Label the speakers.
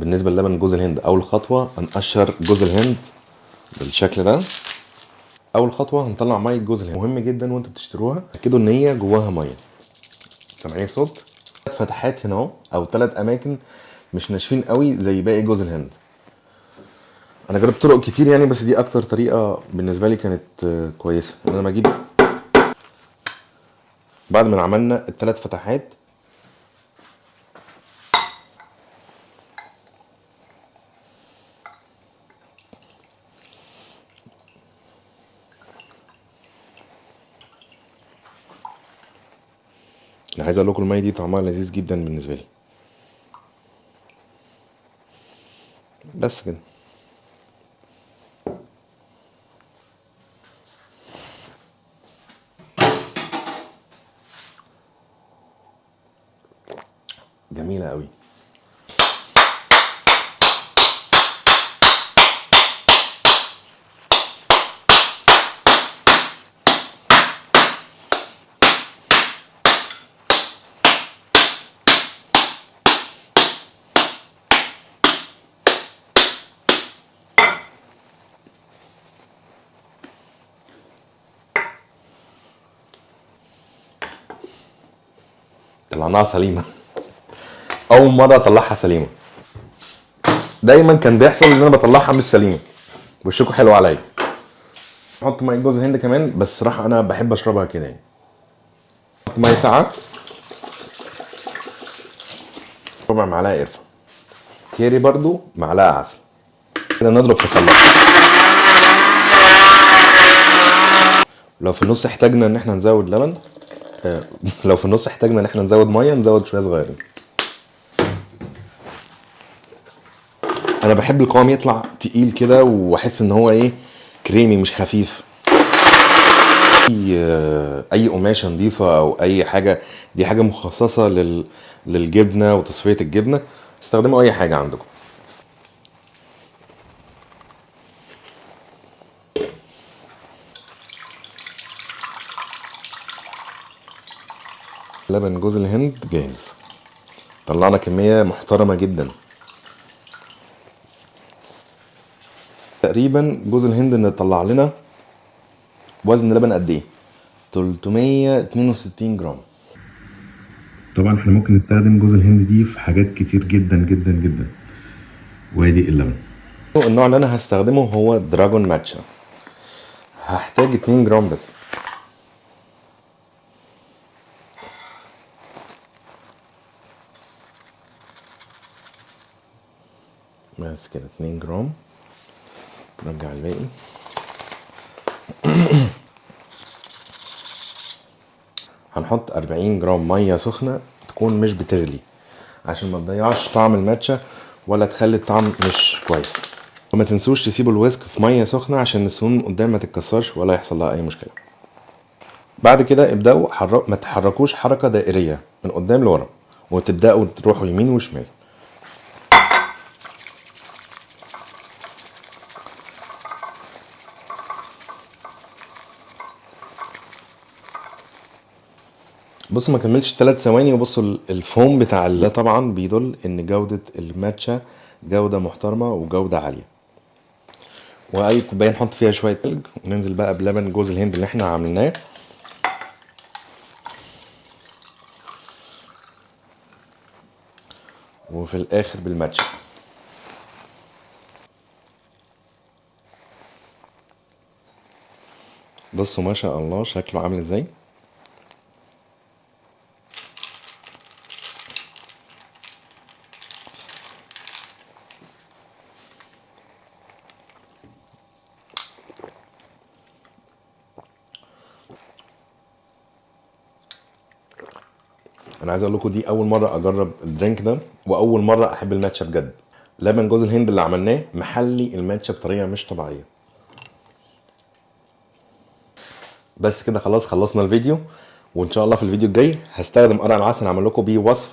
Speaker 1: بالنسبة للبن جوز الهند، اول خطوة هنقشر جوز الهند بالشكل ده. اول خطوة هنطلع مية جوز الهند. مهم جدا وانتوا بتشتروها تاكدوا ان هي جواها مية. سامعين صوت؟ 3 فتحات هنا اهو، او 3 اماكن مش ناشفين قوي زي باقي جوز الهند. انا جربت طرق كتير يعني، بس دي اكتر طريقه بالنسبة لي كانت كويسة. ان انا بجيب بعد ما عملنا الثلاث فتحات، انا عايز اقول لكم المية دي طعمها لذيذ جدا بالنسبة لي. بس كده. جميلة قوي. طلعناها سليمة. أول مرة أطلعها سليمة. دايما كان بيحصل إن أنا بطلعها مش سليمة. وشكوا حلو عليا. أحط مية جوز الهند كمان، بس صراحة أنا بحب أشربها كده يعني. أحط مية ساقعة، ربع معلقة قرفة، كيري برضو معلقة عسل. كده نضرب في الخلاط. لو في النص احتاجنا إن إحنا نزود لبن، لو في النص احتاجنا ان احنا نزود مية، نزود شوية صغيرين. انا بحب القوام يطلع تقيل كده، واحس ان هو ايه، كريمي مش خفيف. اي قماشة نظيفة او اي حاجة، دي حاجة مخصصة للجبنه وتصفية الجبنة. استخدموا اي حاجة عندكم. لبن جوز الهند جاهز. طلعنا كمية محترمة جدا. تقريبا جوز الهند اللي طلع لنا وزن لبن قد ايه؟ 362 جرام. طبعا احنا ممكن نستخدم جوز الهند دي في حاجات كتير جدا جدا جدا. وادي اللبن. النوع اللي انا هستخدمه هو دراجون ماتشا. هحتاج 2 جرام بس. بس كده 2 جرام. نرجع الباقي. هنحط 40 جرام مية سخنة، تكون مش بتغلي عشان ما تضيعش طعم الماتشا ولا تخلي الطعم مش كويس. وما تنسوش تسيبوا ال whisk في مية سخنة عشان السنون قدام ما تتكسرش ولا يحصل لها اي مشكلة. بعد كده ابدأوا ما تحركوش حركة دائريه من قدام لورا، وتبدأوا تروحوا يمين وشمال. بصوا ما كملتش 3 ثواني وبصوا الفوم بتاع ده طبعا بيدل ان جودة الماتشا جودة محترمة وجودة عالية. واي كوباية نحط فيها شوية تلج، وننزل بقى بلبن جوز الهند اللي احنا عملناه. وفي الاخر بالماتشا. بصوا ما شاء الله شكله عامل ازاي. انا عايز اقول لكم دي اول مرة اجرب ال drink ده، واول مرة احب الماتشا بجد. لبن جوز الهند اللي عملناه محلي الماتشا بطريقة مش طبيعية. بس كده خلاص خلصنا الفيديو، وان شاء الله في الفيديو الجاي هستخدم قرع العسل اعمل لكم بيه وصفه.